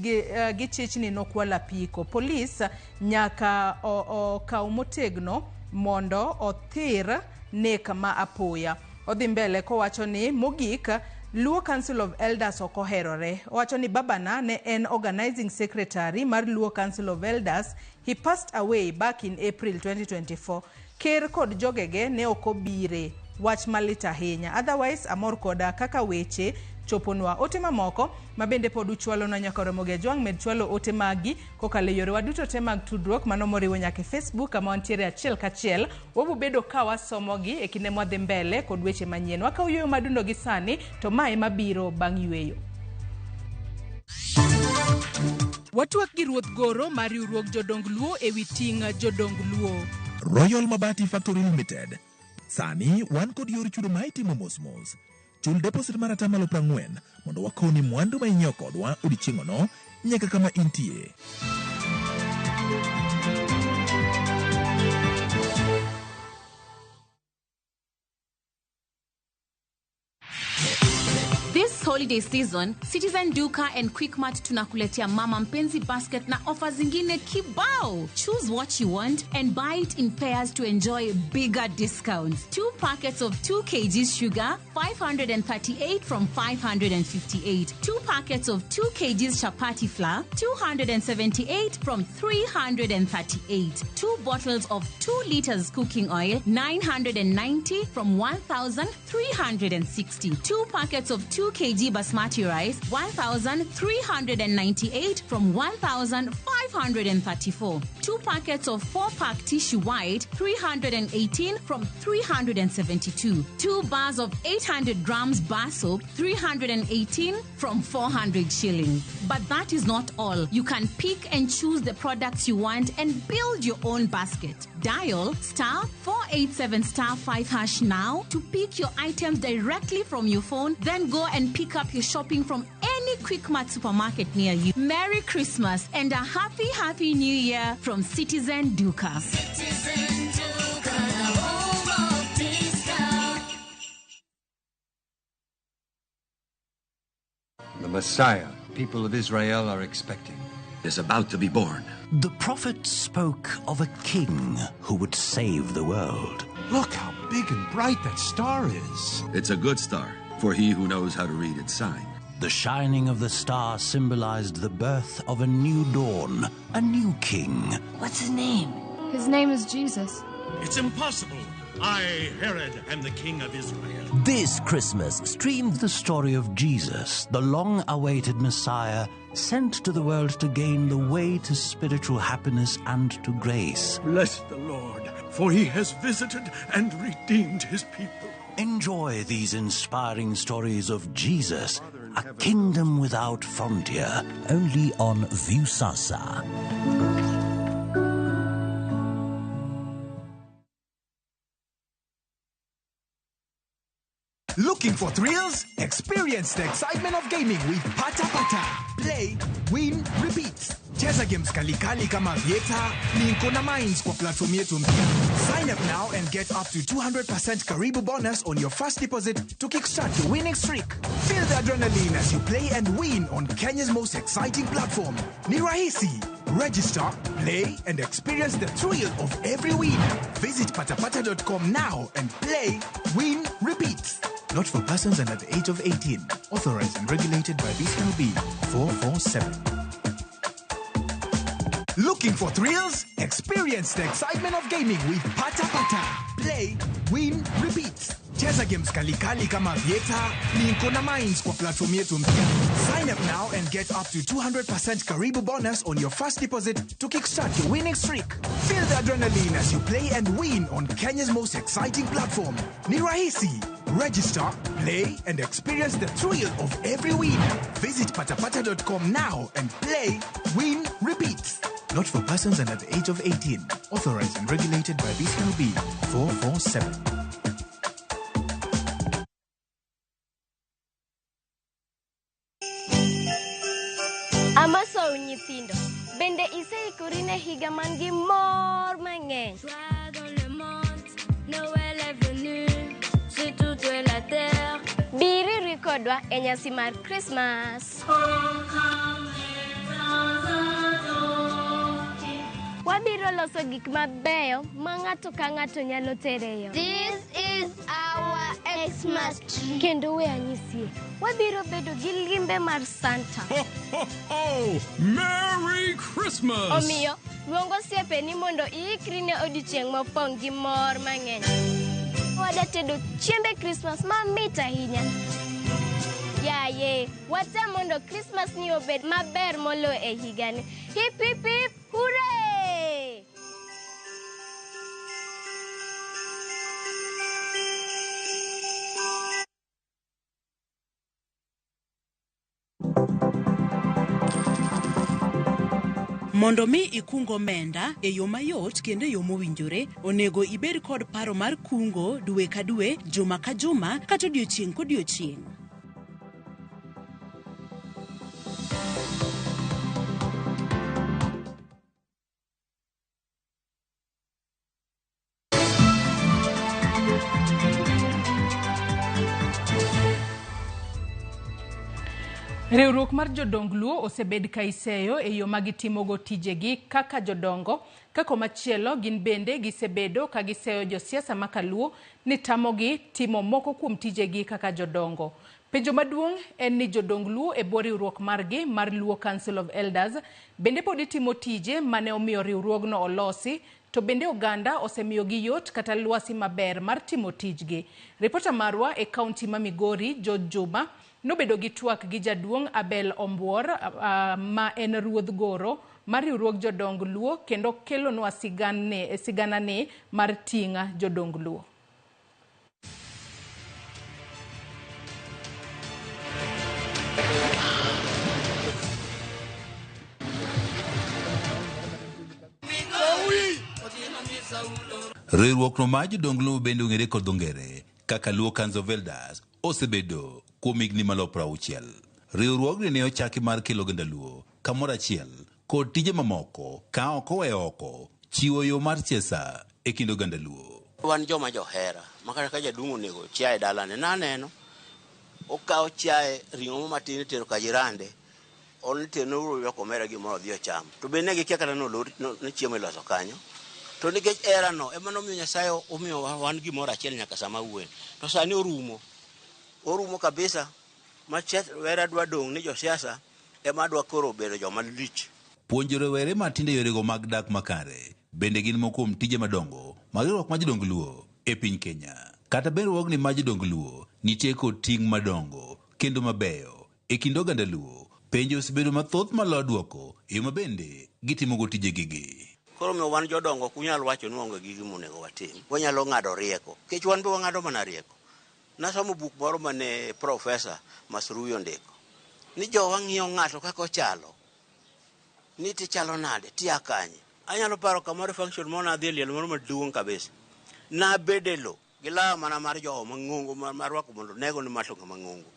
gichich ni nokwalo apiko. Polis nyaka okaw motegno mondo othir nek ma apoya. Odhi mbele kowacho ni mogik Luo Council of Elders ok oherore. Owacho ni babana ne en organizing secretary mar Luo Council of Elders. He passed away back in April 2024. Ker kod jogege ne ok obire. Wach malit ahinya. Otherwise amor koda kaka weche choponwa. Ote mamoko ma bende pod uchwalonwa nyaka Ramogi Ajwang' med chwalo ote magi kokalo e yorewa duto te mag tudruok mano moriwo nyaka e Facebook kama wantiere achiel kachiel. Wabiro bedo ka wasomogi e kinde mwadhi mbele kod weche manyien. Wakawo yueyo madundo gi sani to mae mabiro bang' yueyo. Watwak gi Ruoth Goro mar riwruog jodong Luo e wi ting' jodong Luo. Royal Mabati Factory Limited. Sani wan kod yor chudo ma itimo mos mos. Chul deposit mar atamalo 40 mondo wakowni mwandu ma inyiewo kodwa odiechieng'ono nyaka kama intie. This holiday season, Citizen Duka and Quickmart tunakuletea Mama Mpenzi basket na ofa zingine kibao. Choose what you want and buy it in pairs to enjoy bigger discounts. 2 packets of 2 kg sugar, 538 from 558. 2 packets of 2 kg chapati flour, 278 from 338. 2 bottles of 2 liters cooking oil, 990 from 1,360. 2 packets of 2 kg basmati rice, 1,398 from 1,534. 2 packets of 4-pack tissue white, 318 from 372. 2 bars of 800 grams bar soap, 318 from 400 shillings. But that is not all. You can pick and choose the products you want and build your own basket. Dial *487*5# now to pick your items directly from your phone, then go and pick up your shopping from any Quickmart supermarket near you. Merry Christmas and a happy, happy New Year from Citizen Duka. Citizen Duka, the home of discount. The Messiah people of Israel are expecting is about to be born. The prophet spoke of a king who would save the world. Look how big and bright that star is. It's a good star for he who knows how to read its sign. The shining of the star symbolized the birth of a new dawn, a new king. What's his name? His name is Jesus. It's impossible. I, Herod, am the king of Israel. This Christmas, stream the story of Jesus, the long-awaited Messiah, sent to the world to gain the way to spiritual happiness and to grace. Bless the Lord, for he has visited and redeemed his people. Enjoy these inspiring stories of Jesus, a kingdom without frontier, only on Viusasa. Looking for thrills? Experience the excitement of gaming with Pata Pata. Play, win, repeat. Cheza games kalikali kama Vieta, Minko na Mines kwa platform yetu mpya. Sign up now and get up to 200% Karibu bonus on your first deposit to kickstart your winning streak. Feel the adrenaline as you play and win on Kenya's most exciting platform. Ni rahisi. Register, play, and experience the thrill of every win. Visit patapata.com now and play, win, repeat. Not for persons under the age of 18. Authorized and regulated by BCLB 447. Looking for thrills? Experience the excitement of gaming with Pata Pata. Play, win, repeat. Cheza games kalikali kama Vieta, Linko na Mines kwa platform yetu mpya. Sign up now and get up to 200% Karibu bonus on your first deposit to kickstart your winning streak. Feel the adrenaline as you play and win on Kenya's most exciting platform. Ni rahisi. Register, play, and experience the thrill of every win. Visit patapata.com now and play, win, repeat. Not for persons under the age of 18. Authorized and regulated by BCLB 447. Amasou nyithindo, bende iseikori ne higa man gi mor mang'eny? Biri kodwa e nyasi mar Christmas. Wabiro loso gik mabeyo ma ng'ato ka ng'ato nyalo tere yo. This is our Xmas tree. Kendo we anyisie, wabiro bedo gi limbe mar Santa. Ho, ho, ho! Merry Christmas! Omiyo, luong osiepeni mondo iikri ne odiochieng' mopong' gi mor mang'eny. Wada tedo chiembe Christmas mamit ahinya. Yaye, watem mondo Christmas ni obed maber moloyo e higani. Hip hip hip, hooray! Mondo mi ikung omenda e yo mayot kendo e yo mowinjore, onego ibed kod paro mar kungo dwe ka dwe, juma ka juma, kata odiochieng' kodiochieng'. Riwruok mar jodong Luo osebed ka iseyo e yo ma gitimogo tijegi kaka jodongo, ka komachielo gin bende gisebedo ka giseyo josiasa ma kaluo ni tamogi timo moko kuom tijegi kaka jodongo. Penjo maduong' en ni jodong Luo e bwo riwruok margi mar Luo Council of Elders bende pod itimo tije mane omiyo riwruogno olosi, to bende oganda osemiyogi yot kata lwasi maber mar timo tijgi. Ripota marwa e kaunti ma Migori, George Juma, nobedo gi twak gi jaduong' Abel Ombuor ma en ruodh goro mar riwruog jodong Luo kendo kelonwa siganane mar ting'a jodong Luo. Riwruok no mar jodong Luo bende ong'ere kod dho ngere kaka Luo Council of Elders osebedo kuom higni maloyo 60. Riwruogni ne ochaki mar kelo oganda Luo kamoro achiel kod tije mamoko ka ok oweyo oko chiwo yo mar siasa e kind oganda Luo. Wan joma johera ma kata ka jaduong' onego chiaye dalane naneno okawo chiaye ring'o matin itero ka jirande on itero ne omera gimoro odhi ocham to be ne gikia kata ni chiemo iloso kanyo. To nikech era no ema nomiyo Nyasaye omiyo wan gimoro achiel nyaka sama wuoyo. To sani orumo. Orumo kabisa ma wera dwa dong' ni josiasa ema dwa koro bedo joma lich. Puonjo rowere matindo yorego mag dak makare bende gin moko kuom tije madongo mag riwruok mar jodong Luo e piny Kenya. Kata bed riwruogni mar jodong Luo nitie kod ting' madongo kendo mabeyo e kind oganda Luo, penjo osebedo mathoth maloyo duoko e yo ma bende gitimogo tijegigi. Koro omiyo wan jodongo ok unyal wacho ni waonge gi gima onego watim. Wanyalo ng'ado rieko. Nikech wan be wang'ado mana rieko. Nasomo buk moro mane Profesa Masrui ondiko. Ni jowa ng'iyo ng'ato kaka ochalo. Ni tichalo nade, tia kanye. Anyalo paro kamoro function moro nadhi e liel moro maduong' kabisa. Nabedo e lo gi lawa mana mar jowo mang'ongo marwako mondo nego ni mato ng'ama ng'ongo.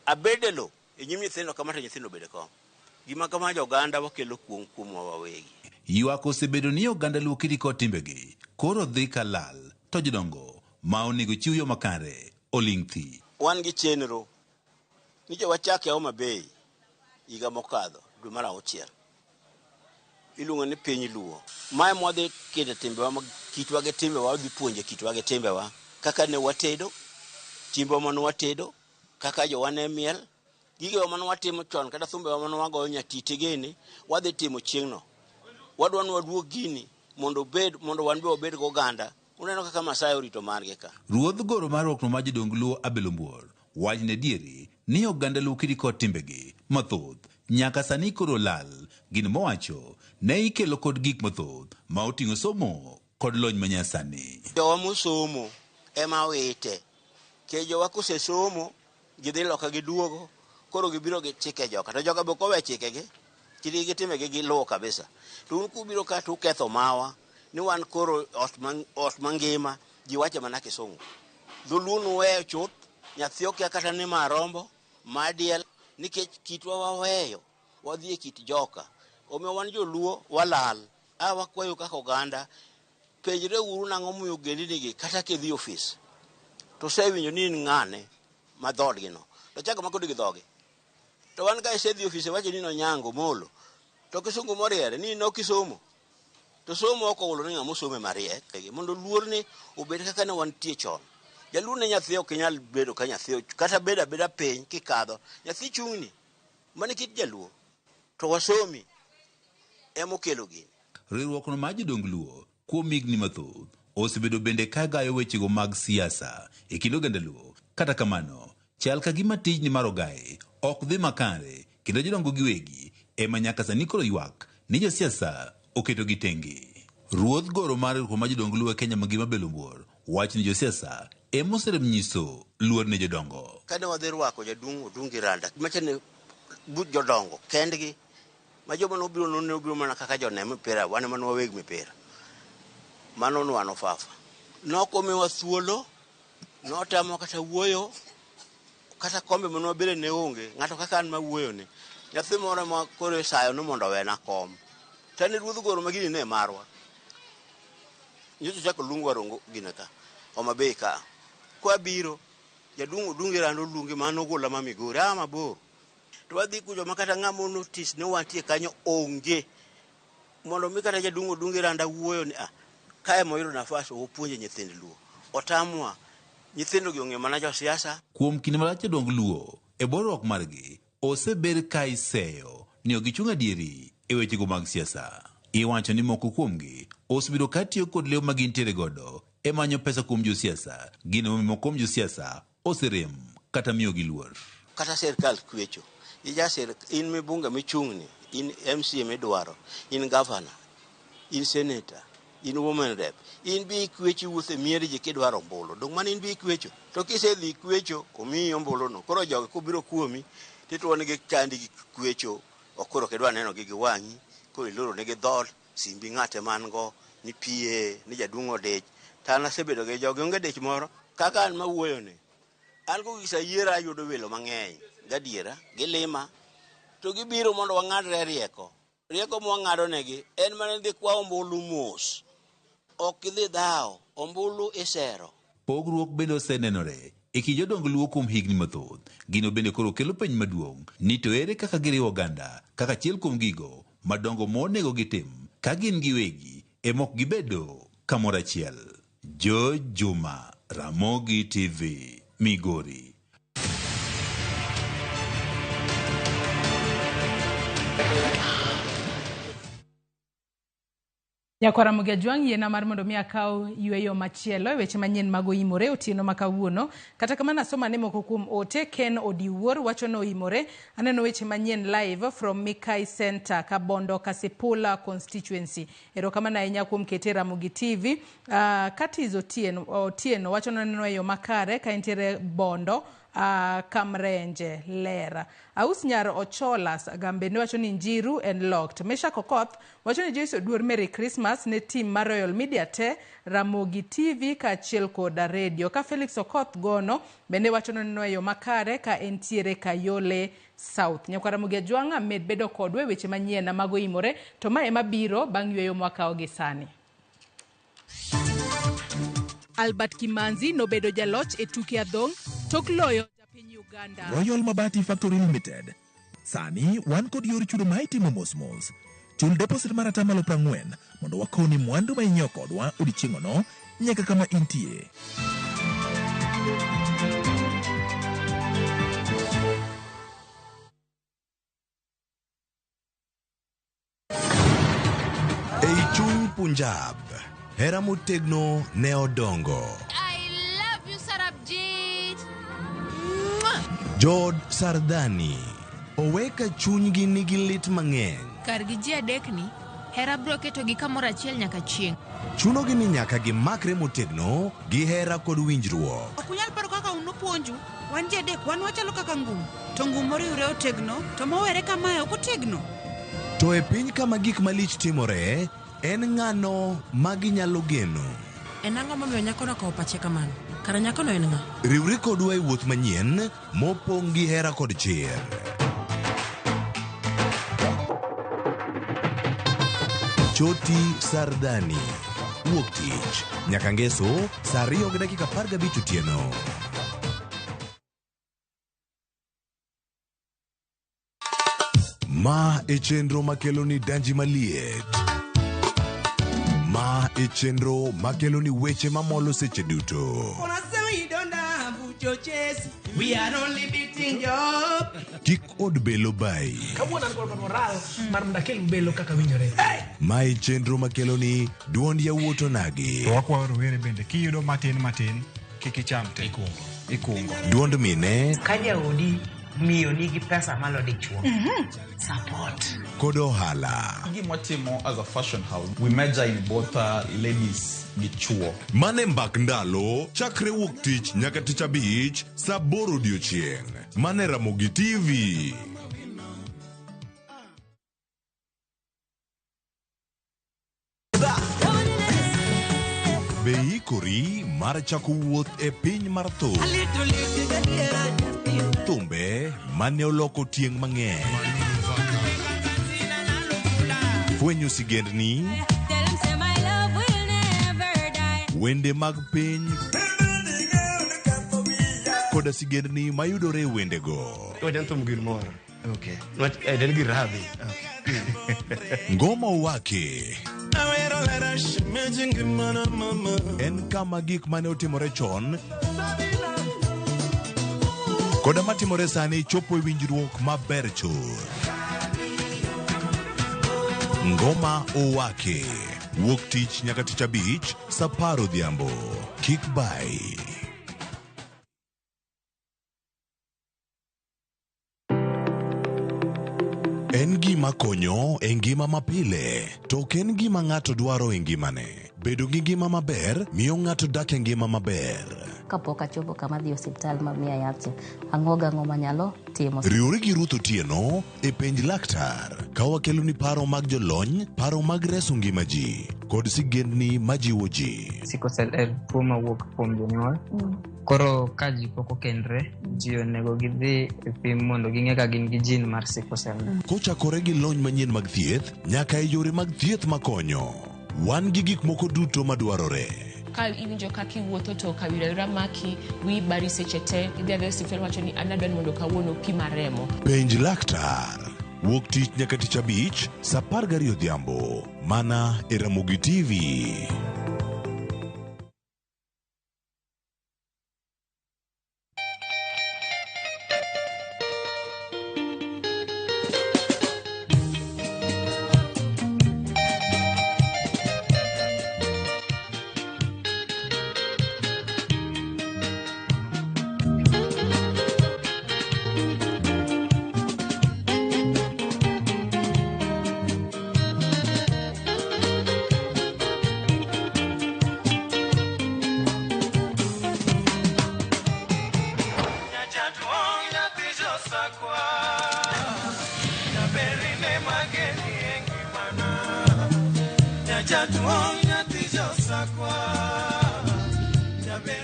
Abedo e lo e nyim nyithindo kama to nyithindo obedo e kom. Gima kama joganda wakelo kuong' kuomwa wawegi. Ywak osebedo ni oganda Luo kiti kod timbegi koro dhi ka lal to jodongo ma onego chiw yo makare oling' thi. Wan gi chenro ni jo wachake Homa Bay higa mokadho dwe mar 6. Iluongo ni piny Luo. Mae mwadhi keto timbewa mag kitwa gi timbewa, wadhi puonje kitwa gi timbewa. Kaka ne watedo, chiembwa mane watedo, kaka jowa ne miel, gigewa mane watimo chon, kata thumbewa mane wagoyo nyatiti gini, wadhi timo chieng'no. Wadwa ni waduog gini mondo obed, mondo wan be wabed goganda. Uneno kaka Masai orito margi ka. Ruodh goro mar riwruokno mar jodong Luo Abel Ombuor wachne adieri ni oganda Luo kidi kod timbegi mathoth nyaka sani koro lal. Gino mowacho ne ikelo kod gik mathoth ma oting'o somo kod lony manyasani. Jowa mosomo ema wite. Nikech jowa kosesomo, gidhi loka giduogo, koro gibiro gi chike joka. To joka be ok owe chikegi, kitgi gi timbegi giluwo kabisa. To un kubiro ka to uketho mawa, ni wan koro ot mangima, ji wacho mana kisungu. Dholuo nuweyo chuth, nyathi okia kata ni ma rombo, ma diel, nikech kitwa waweyo, wadhi e kit joka. Omiyo wan joluo walal. A wakwayo kaka oganda, penjre uru nang'o momiyo ogendini gi kata kidhi ofis, to osewinjo ni in ng'ane ma dhoodgi no, to chako makodi gi dhogi. To wan ka isedhi ofis iwacho ni nonyango molo, to kisungu moriere ni nok isomo. To somo ok owulo ni ng'ama osomo ema riek. Mondo luor ni obed kaka ne wantie chon. Jaluo ne nyathi ok inyal bedo ka nyathi, kata bedo abeda piny kikadho, nyathi chung'ni. Mano kit jaluo. To wasomi emokelo gini. Riwruokno mar jodong Luo kuom higni mathoth osebedo bende ka gayo wechego mag siasa e kind oganda Luo. Kata kamano, chal ka gima tijni mar ogaye ok dhi makare kendo jodongo giwegi ema nyaka sani koro ywak ni josiasa oketogi tenge. Ruodh goro mar riwruok mar jodong Luo e Kenya mangima Abel Ombuor wacho ni josiasa ema oserem nyiso luor ne jodongo. Kane wadhi rwako jaduong' Odungi Randa, macha ne but jodongo kendgi, ma joma nobiro no ne obiro mana kaka jone mipira, wan ema ne waweg mipira. Mano nwano fafa. Nok omiwa thuolo, notamo kata wuoyo, kata kombe mane wabede ne onge, ng'ato kaka an mawuoyo ni. Nyathi moro ma koro isayo ni mondo owena kom. To ne ruodh goro ma gini ne marwa. Nyocha chako luong warongo gine ka, Homa Bay ka. Kwa biro, jaduong' Odungi Randa oluongi mano ogola ma Migori, a mabor. To wadhi kucho ma kata ng'ama notice ni wantie kanyo onge. Mondo mi kata jaduong' Odungi Randa wuoyo ni kae moyudo nafas opuonje nyithind Luo. Otamwa, nyithindo gi ong'e mana josiasa. Kuom kinde malach jodong Luo e bwo riwruok margi osebed ka iseyo ni ok gichung' adieri e wechego mag siasa. Iwacho ni moko kuomgi osebedo ka tiyo kod lew ma gintiere godo e manyo pesa kuom josiasa, gino momiyo moko kuom josiasa oserem kata miyogi luor. Kata sirkal kwecho, ija in mibunge michung'ni, in MCA midwaro, in governor, in senator, in woman rep, in bi ikwecho iwuotho e mier ji kidwaro ombulu. Dong' mano in bi ikwecho. To kisedhi ikwecho, omiyi ombulu no. Koro jogi kobiro kuomi, tituonegi chandi gi kwecho, ok koro ok idwa nenogi gi wang'i, koro iloro negi dhoot, simbi ng'ate man go, ni PA, ni jaduong' odich. To an asebedo gi jogi, onge dich moro. Kaka an mawuoyo ni, an kogik sa yiero ayudo welo mang'eny, gadiera, gilima, to gibiro mondo wang'adre rieko. Rieko mwang'ado negi en mana dhi kwa ombulu mos. Ok idhi dhawo, ombulu isero. Pogruok bende osenenore e kind jodong Luo kuom higni mathoth. Gino bende koro kelo penj maduong' ni to ere kaka giriwo oganda kaka achiel kuom gigo madongo monego gitim ka gin giwegi ema ok gibedo kamoro achiel. George Juma, Ramogi TV, Migori. Nyakwara Ramogi Ajwang' yiena mar mondo mi akaw yueyo machielo e weche manyien mag oimore otieno ma kawuono. Kata kamano asoma ne moko kuom ote. Ken Odiwuor wacho ni oimore. Aneno weche manyien live from Mikai Center, Kabondo, Kasipula constituency. Erokamano ahinya kuom kete Ramogi TV. Curtis Otieno wacho ni oneno e yo makare ka entiere Bondo, Kamrenje, ler. Aus Nyar Ochola Sagambende wacho ni Njiru en locked. Meshak Okoth wacho ni Joyce Oduor Merry Christmas ne team mar Royal Media te, Ramogi TV kaachiel kod radio. Ka Felix Okoth Gono bende wacho ni oneno e yo makare ka entiere Kayole South. Nyakwar Ramogi Ajwang'a med bedo kodwa e weche manyien mago imore to ma ema biro bang' yueyo mwakawo gi sani. Albert Kimanzi nobedo jaloch e tuke adhong' tok loyo japiny Uganda. Royal Mabati Factory Limited. Sani wan kod yor chudo ma itimo mos mos. Chul deposit mar atamalo 40 mondo wakowni mwandu ma inyiewo kodwa odiechieng'ono nyaka kama intie. Ei chuny Punjab, hera motegno ne odongo. I love you, Sarabjit. Jood Sardani owe ka chunygi nigi lit mang'eny. Kargi ji adekni, hera biro ketogi kamoro achiel nyaka chieng'. Chunogi ni nyaka gimakre motegno gi hera kod winjruok. Ok unyal paro kaka un nopuonju. Wan ji adek, wan wachalo kaka ngum. To ngum moriwre otegno, to mowere kamae ok otegno. To e piny kama gik malich timore, en ng'ano ma ginyalo geno? En ang'o momiyo nyakono okawo pache kamano? Kara nyakono en ng'a? Riwri kodwa e wuoth manyien mopong' gi hera kod chir. Choti Sardani. Wuok tich nyaka ngeso saa 2:15 otieno. Ma e chenro makelo ni danji maliet. Ma e chenro makelo ni weche mamolo seche duto. We are only beating job. Kik od belo bayi. Kawuono an kod moral mar mondo akel belo kaka winjore. Ma e chenro makelo ni duond yawuot onagi. To wakwayo rowere bende kiyudo matin matin kik icham te. Ikungo. Duond mine Ka jaodi miyo nigi pesa malo dichuo. Support. Kod ohala. Gima watimo as a fashion house, we major in both ladies gi chuo. Mane mbak ndalo chakre wuok tich nyaka tich abich saa aboro odiochieng'. Mane Ramogi TV. Be iikori mar chako wuoth e piny mar thum? Thumbe mane oloko tieng' mang'eny. Fwenyo sigendni, wende mag piny koda sigendni mayudore e wendego. Wajan thum gir moro. Okay. Nwach en gir rabi. Ngoma Owake en kama gik mane otimore chon koda matimore sani chopo e winjruok maber chuth. Ngoma Owake wuok tich nyaka tich abich saa apar odhiambo. Kik bai. En gima konyo e ngima mapile, to ok en gima ng'ato dwaro e ngimane. Bedo gi ngima maber miyo ng'ato dak e ngima maber. Kapok achopo kama adhi e osiptal ma miya yath cha, ang'o gang'o manyalo timo. Riwri gi Ruth Otieno e Penj Laktar ka wakeloni paro mag jolony, paro mag reso ngima ji, kod sigendni majiwo ji. Sickle cell en tuo mawuok kuom jonyuol. Koro ka ji pok okendre, ji onego gidhi e pim mondo ging'e ka gin gi gene mar sickle cell. Kochakore gi lony manyien mag thieth nyaka e yore mag thieth makonyo, wan gi gik moko duto madwarore. Ka iwinjo kaka iwuotho to kawira wira maki, wiyi bari seche te, idhi adhiya e osiptal iwacho ni an adwa ni mondo kawuono pima remo. Penj laktar. Wuok tich nyaka tich abich, saa 12 odhiambo, mana e Ramogi TV.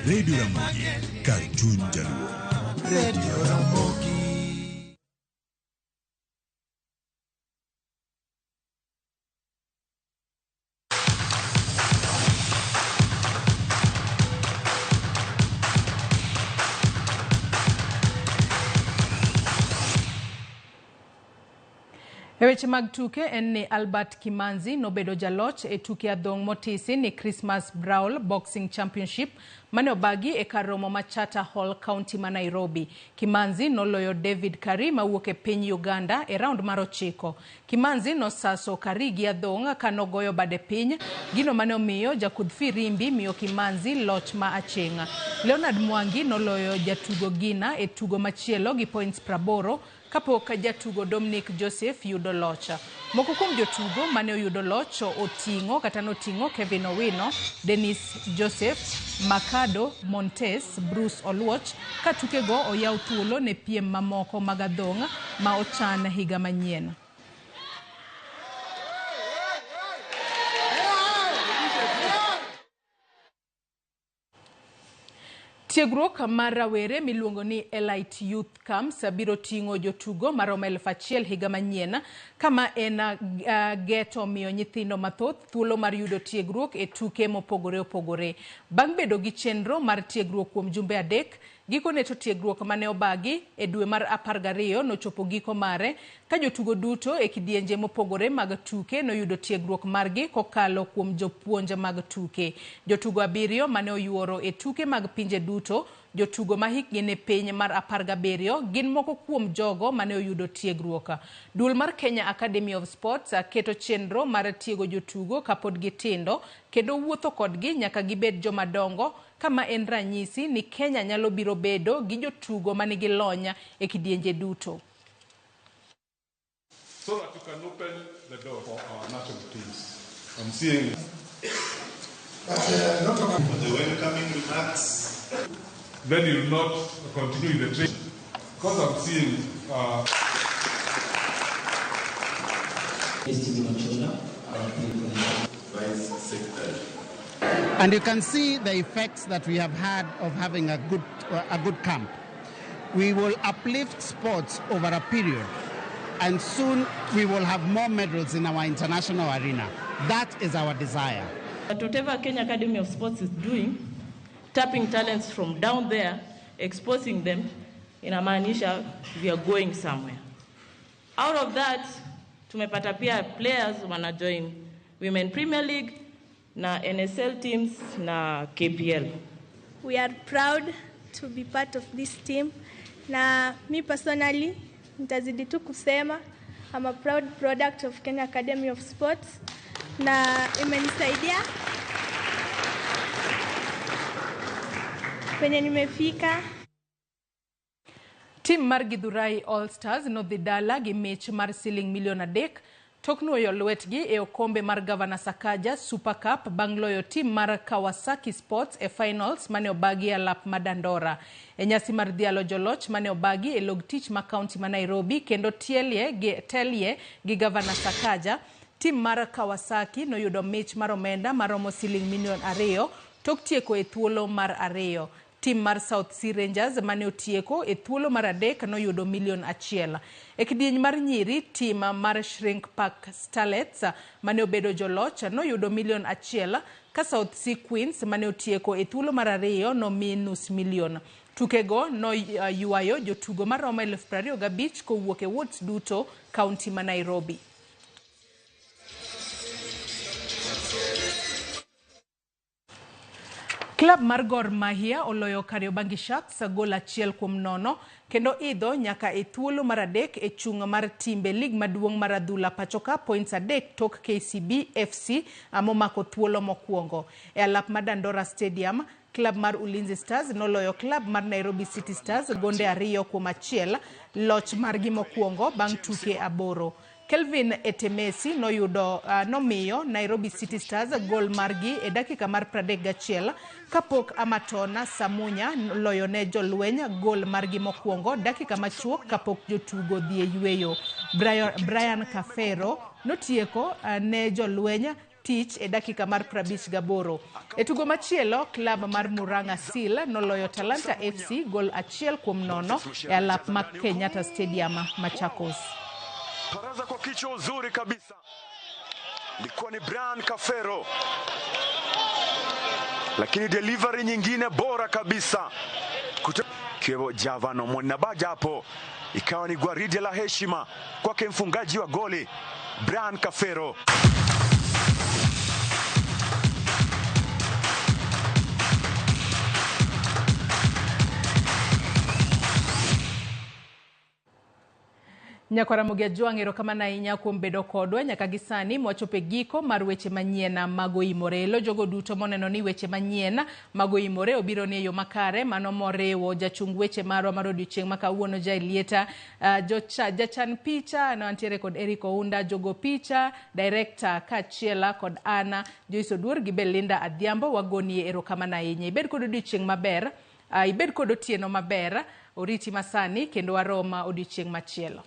Radio Ramogi, kar chuny jaluo. Radio Ramogi. E weche mag tuke en ni Albert Kimanzi nobedo jaloch e tuke adhong' motisi ni Christmas Brawl Boxing Championship mane obagi e kar romo ma Charter Hall, County ma Nairobi. Kimanzi noloyo David Kari mawuok e piny Uganda e round mar 9. Kimanzi nosaso Kari gi adhong' kanogoyo bade piny, gino mane omiyo jakudh firimbi miyo Kimanzi loch ma aching'. Leonard Mwangi noloyo jatugo Gina e tugo machielo gi points 80 kapok jatugo Dominic Joseph yudo loch. Moko kuom jotugo mane oyudo loch oting'o kata noting'o Kevin Owino, Dennis Joseph, Makado Montes, Bruce Oluoch, ka tukego oyaw thuolo ne piem mamoko mag adhong' ma ochan higa manyien. Tiegruok mar rawere miluongo ni Elite Youth Camps biro ting'o jotugo maromo 1000 higa manyien, kama en geto miyo nyithindo mathoth thuolo mar yudo tiegruok e tuke mopogore opogore. Bang' bedo gi chenro mar tiegruok kuom jumbe 3, gikone to tiegruok mane obagi e dwe mar 12 nochopo giko mare, ka jotugo duto e kidienje mopogore mag tuke noyudo tiegruok margi kokalo kuom jopuonj mag tuke. Jotugo 7 mane oyuoro e tuke mag pinje duto, jotugo ma hikgi ni piny mar 17 gin moko kuom jogo mane oyudo tiegruok. Duol mar Kenya Academy of Sports keto chenro mar tiego jotugo kapod gitindo kendo wuotho kodgi nyaka gibed jomadongo, kama en ranyisi ni Kenya nyalo biro bedo gi jotugo manigi lony e kidienje duto. So that you can open the door for our national teams. I'm seeing the welcoming remarks. Then you will not continue in the training. Because I'm seeing Vice Secretary. And you can see the effects that we have had of having a good camp. We will uplift sports over a period, and soon we will have more medals in our international arena. That is our desire. But whatever Kenya Academy of Sports is doing, tapping talents from down there, exposing them, inamaanisha we are going somewhere. Out of that, tumepata pia players wana join Women Premier League, na NSL teams, na KPL. We are proud to be part of this team. Na me personally, nitazidi tu kusema, I'm a proud product of Kenya Academy of Sports. Na imenisaidia kwenye nimefika. Tim mar Githurai All Stars nodhi dala gi mich mar siling milion 3 tok nuoyo lwetgi e okombe mar Governor Sakaja Super Cup bang' loyo tim mar Kawasaki Sports e finals mane obagi e alap ma Dandora. E nyasi mar dhialo joloch mane obagi e log tich ma kaunti ma Nairobi kendo telie gi Governor Sakaja, tim mar Kawasaki noyudo mich mar omenda maromo siling milion 2 tok tieko e thuolo mar 2. Tim mar South Sea Rangers mane otieko e thuolo mar 3 noyudo milion 1. E kidieny mar nyiri, tim mar Shrink Park Starlets mane obedo joloch noyudo milion 1, ka South Sea Queens mane otieko e thuolo mar 2 nomi nus milion. Tukego noywayo jotugo maromo 25,000 kowuok e wards duto kaunti ma Nairobi. Klab mar Gor Mahia oloyo Kariobangi Sharks gol 1-0 kendo idho nyaka e thuolo mar 3 e chung' mar timbe lig maduong' mar adhula pachoka points 3 tok KCB FC momako thuolo mokwongo. E alap mar Dandora Stadium, klab mar Ulinzi Stars noloyo klab mar Nairobi City Stars gonde 2-1 loch margi mokwongo bang' tuke 8. Kelvin Etemesi noyudo nomiyo Nairobi City Stars gol margi e dakika mar 31 kapok Amatona Samunya loyo ne jolweny gol margi mokwongo dakika machuok kapok jotugo dhi e yweyo. Brian Cafero notieko ne jolweny tich e dakika mar 58. E tugo machielo, klab mar Murang'a Seal noloyo Talanta FC gol 1-0 e alap mar Kenyatta Stadium, Machakos. Paraza kwa kichwa uzuri kabisa. Ilikuwa ni Brian Cafero. Lakini delivery nyingine bora kabisa. ikiwemo Javan Omoni, na baada hapo ikawa ni gwaride la heshima kwake mfungaji wa goli Brian Kafero. Nyakwara Ramogi Ajwang' erokamano ahinya kuom bedo kodwa nyaka gi sani mwachopo e giko mar weche manyien mag Oimore. Elo jogo duto moneno ni weche manyien mag Oimore obiro ni e yo makare, mano moriwo jachung weche marwa mar odiochieng' ma kawuono Jaelieta, jachan picha ne wantiere kod Eric Ounda, jogo picha, director kaachiel kod Anna Joyce Oduor gi Belinda Adhiambo. Wagonie erokamano ahinya. Ibed kod odiochieng' maber, ibed kod otieno maber, oriti masani kendo waroma odiochieng' machielo.